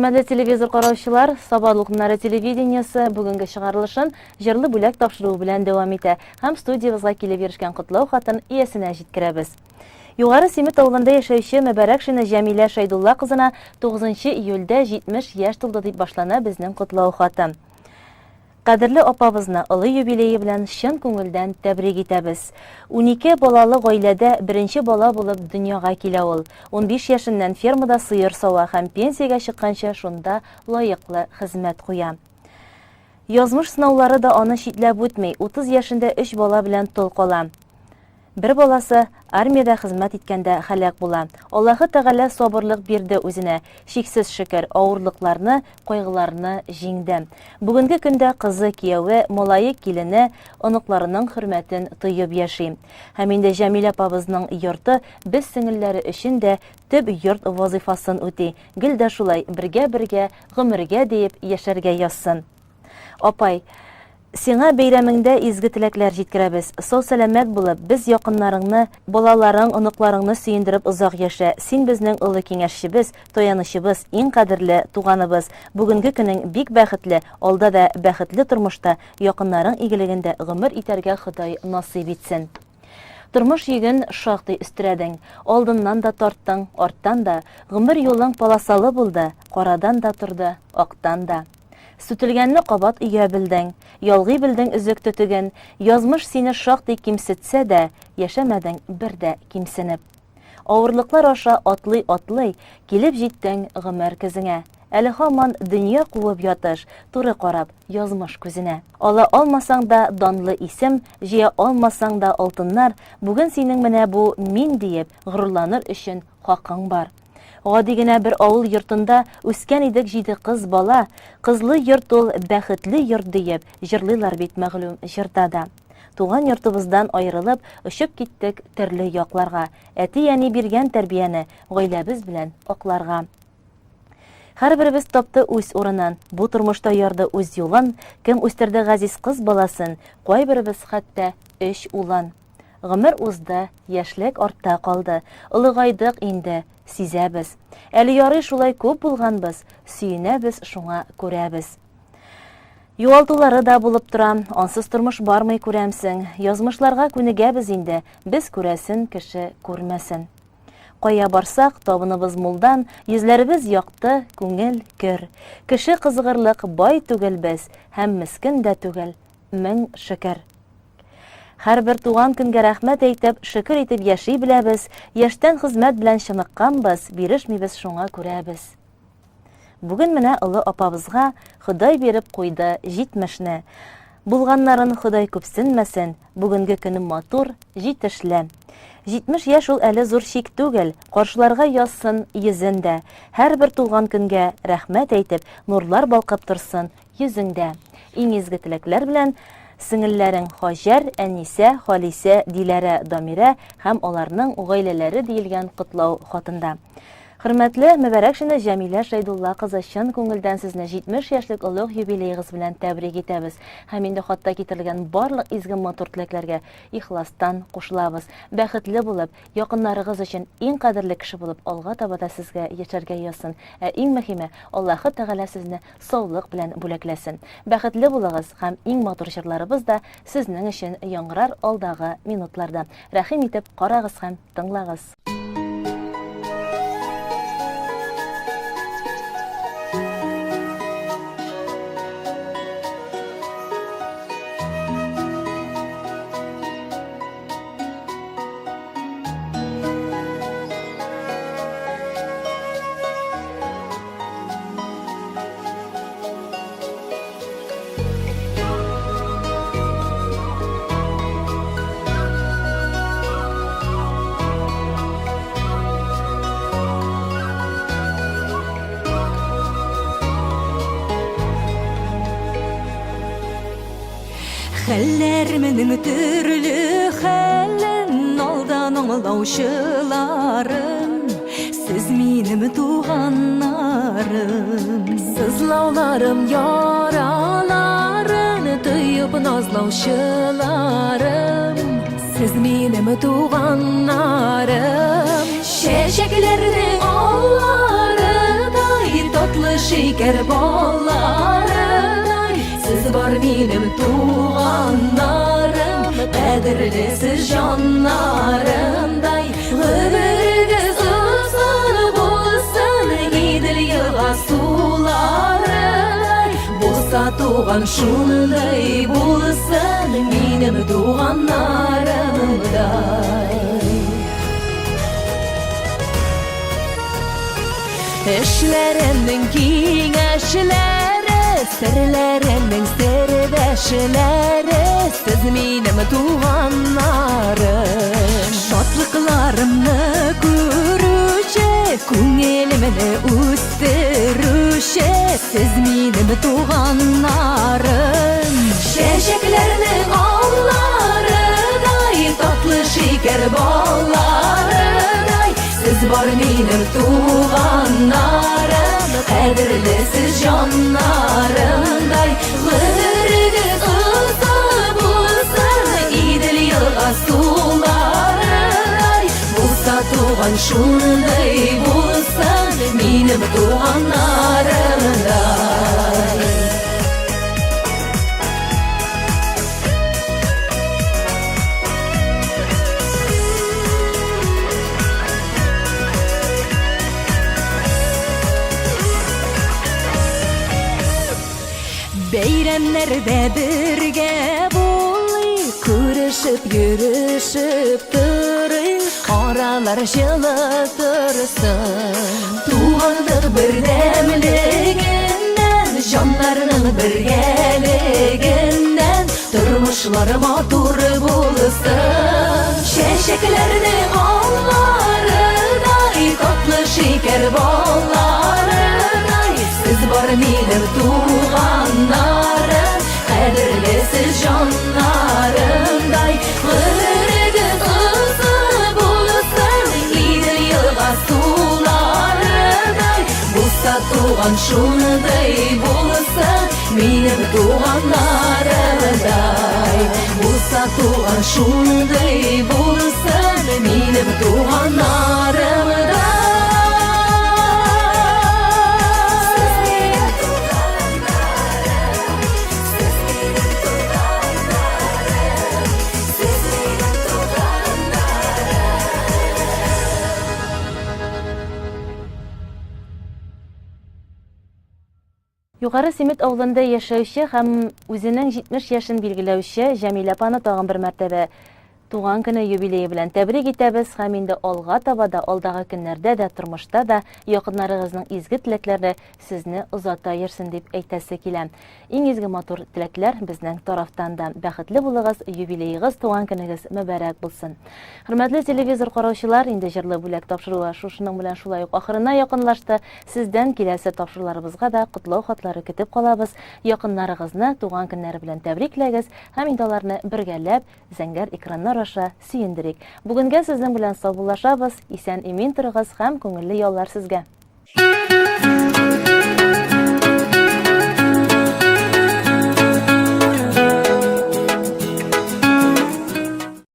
Хөрмәтле телевизор караучылар, Саба дулкыннары телевидениесе бүгенге чыгарылышын җырлы бүләк тапшыруы белән дәвам итә һәм студиябезгә килеп ирешкән котлау хатын иясенә җиткерәбез. Югары Симет авылында яшәүче Мөбарәкшина Җәмилә Шәйдулла кызына 9 июльдә 70 яшь тулды дип башлана безнең котлау хаты. Кадерле апабызны олы юбилее белән чын күңелдән тәбрик итәбез. 12 балалы гаиләдә беренче бала булып дөньяга килә ул. 15 яшеннән фермада сыер сава һәм пенсиягә чыкканчы шунда лаеклы хезмәт куя. Язмыш сынаулары да аны читләп үтми, 30 яшендә өч бала белән тол кала. Бер баласы армиядә хезмәт иткәндә һәлак була. Аллаһы Тәгалә сабырлык бирде үзенә. Чиксез шөкер, авырлыкларны, кайгыларны җиңде. Бүгенге көндә кызы, кияве, малае, килене, оныкларының хөрмәтен тоеп яши. Һәм инде Җәмилә апабызның йорты без сеңелләре өчен дә төп йорт вазыйфасын үти. Гел дә шулай бергә-бергә гомергә диеп яшәргә язсын. Апай, сиңа бәйрәмеңдә изге теләкләр җиткерәбез. Сау-сәламәт булып, без якыннарыңны, балаларың, оныкларыңны сөендереп озак яшә. Син безнең олы киңәшчебез, таянычыбыз, иң кадерле туганыбыз. Бүгенге көнең бик бәхетле, алда да бәхетле тормышта, якыннарың игелегендә гомер итәргә Ходай насыйп итсен. Тормыш йөген шактый өстерәдең. Алдыннан да тарттың, арттан да. Гомер юлың полосалы булды, карадан да торды, актан да. Сүтелгәнне кабат өя белдең, Ялгый белдең өзек төтеген, Язмыш сине шактый кимсетсә дә, Яшәмәдең бер дә кимсенеп. Авырлыклар аша атлый-атлый, Килеп җиттең гомер көзеңә. Әле һаман дөнья куып ятыш, Туры карап, язмыш күзенә. Ала алмасаң да данлы исем, Җыя алмасаң да алтыннар, Бүген синең менә бу мин диеп, Горурланыр өчен хакың бар. Гади генә бер авыл йортында Үскән идек җиде кыз бала. Кызлы йорт ул, бәхетле йорт диеп, Җырлыйлар бит мәгълүм җырда да. Туган йортыбыздан аерылып, Очып киттек төрле якларга. Әти-әни биргән тәрбияне Гаиләбез белән акларга. Һәрберебез тапты үз урынын, Бу тормышта ярды үз юлын, Кем үстерде газиз кыз баласын, Кайберебез хәтта өч улын. Гомер узды, яшьлек артта калды, Олыгайдык инде, сизәбез. Әле ярый шулай күп булганбыз, Сөенәбез шуңа күрәбез. Югалтулары да булып тора, Ансыз тормыш бармый күрәмсең. Язмышларга күнегәбез инде, Без күрәсен кеше күрмәсен. Кая барсак, табыныбыз мулдан, Йөзләребез якты, күңел көр. Кеше кызыгырлык бай түгел без, Һәм мескен дә түгел, мең шөкер. Һәрбер туган көнгә рәхмәт әйтеп, шөкер итеп яши беләбез, яшьтән хезмәт белән чыныкканбыз, бирешмибез шуңа күрәбез. Бүген менә олы апабызга Ходай биреп куйды җитмешне. Булганнарын Ходай күпсенмәсен, бүгенге көне матур, җитешле. 70 яшь ул әле зур чик түгел, каршыларга язсын йөзен дә. Һәрбер туган көнгә рәхмәт әйтеп, нурлар балкып торсын йөзеңдә. Иң изге теләкләр белән сеңелләрең Хаҗәр, Әнисә, Халисә, Диләрә, Дамирә һәм аларның гаиләләре диелгән котлау хатында. Хөрмәтле Мөбәрәкшина Җәмилә Шәйдулла кызы, чын күңелдән сезне 70 яшьлек олуг юбилеегыз белән тәбрик итәбез һәм инде хатта китерелгән барлык изге матур теләкләргә ихластан кушылабыз. Бәхетле булып, якыннарыгыз өчен иң кадерле кеше булып алга таба да сезгә яшәргә язсын. Ә иң мөһиме, Аллаһы Тәгалә сезне саулык белән бүләкләсен. Бәхетле булыгыз һәм иң матур җырларыбыз да сезнең өчен яңгырар алдагы минутларда. Рәхим итеп карагыз һәм тыңлагыз. Хәлләрменең төрле хәлен алдан аңлаучыларым Сез минем туганнарым. Сызлауларым, яраларын тоеп назлаучыларым. Сез минем туганнарым. Чәчәкләрнең алларыдай татлы шикәр балларыдай. Сез бар минем туганнарым, кадерле сез җаннарымдай. Гомерегез озын булсын, Идел елга суларыдай. Булса туган шундый булсын, минем туганнарымдай. Эшләремнең киңәшләре, серләремнең сердәшләре, сез минем туганнарым. Шатлыкларымны күрүче, күңелемне үстерүче, сез минем туганнарым. Чәчәкләрнең алларыдай, татлы шикәр балларыдай, сез бар минем туганнарым, кадерле сез җаннарымдай. Гомерегез озын булсын, Идел елга суларыдай, булса туган шундый булсын, минем туганнарымдай. Бәйрәмнәрдә бергә булыйк, күрешеп йөрешеп торыйк, аралар җылы торсын. Туганлык бердәмлегеннән, җаннарның бергәлегеннән тормышлар матур булсын. Чәчәкләрнең алларыдай, татлы шикәр балларыдай, сез бар минем туганнарым, кадерле сез җаннарымдай. Гомерегез озын булсын, Идел елга суларыдай, булса туган шундый булсын, минем туганнарымдай. Булса туган шундый булсын, минем туганнарымдай. Сез минем туганнарым, сез минем туганнарым, сез минем туганнарым. Югары Симет авылында яшәүче һәм үзенең 70 яшен билгеләүче Җәмилә апаны тагын бер мәртәбә туган көне юбилее белән тәбрик итәбез һәм инде алга таба да, алдагы көннәрдә дә, тормышта да якыннарыгызның изге теләкләре сезне озата йөрсен дип әйтәсе килә. Иң изге матур теләкләр безнең тарафтан да. Бәхетле булыгыз, юбилеегыз, туган көнегез мөбарәк булсын. Хөрмәтле телевизор караучылар, инде җырлы бүләк тапшыруы шушының белән шулай ук ахырына якынлашты. Сездән киләсе тапшыруларыбызга да котлау хатлары көтеп калабыз. Якыннарыгызны туган көннәре белән тәбрикләгез һәм инде аларны бергәләп зәңгәр экраннар аша сөендерик. Бүгенгә сезнең белән саубуллашабыз. Исән-имин торыгыз һәм күңелле яллар сезгә!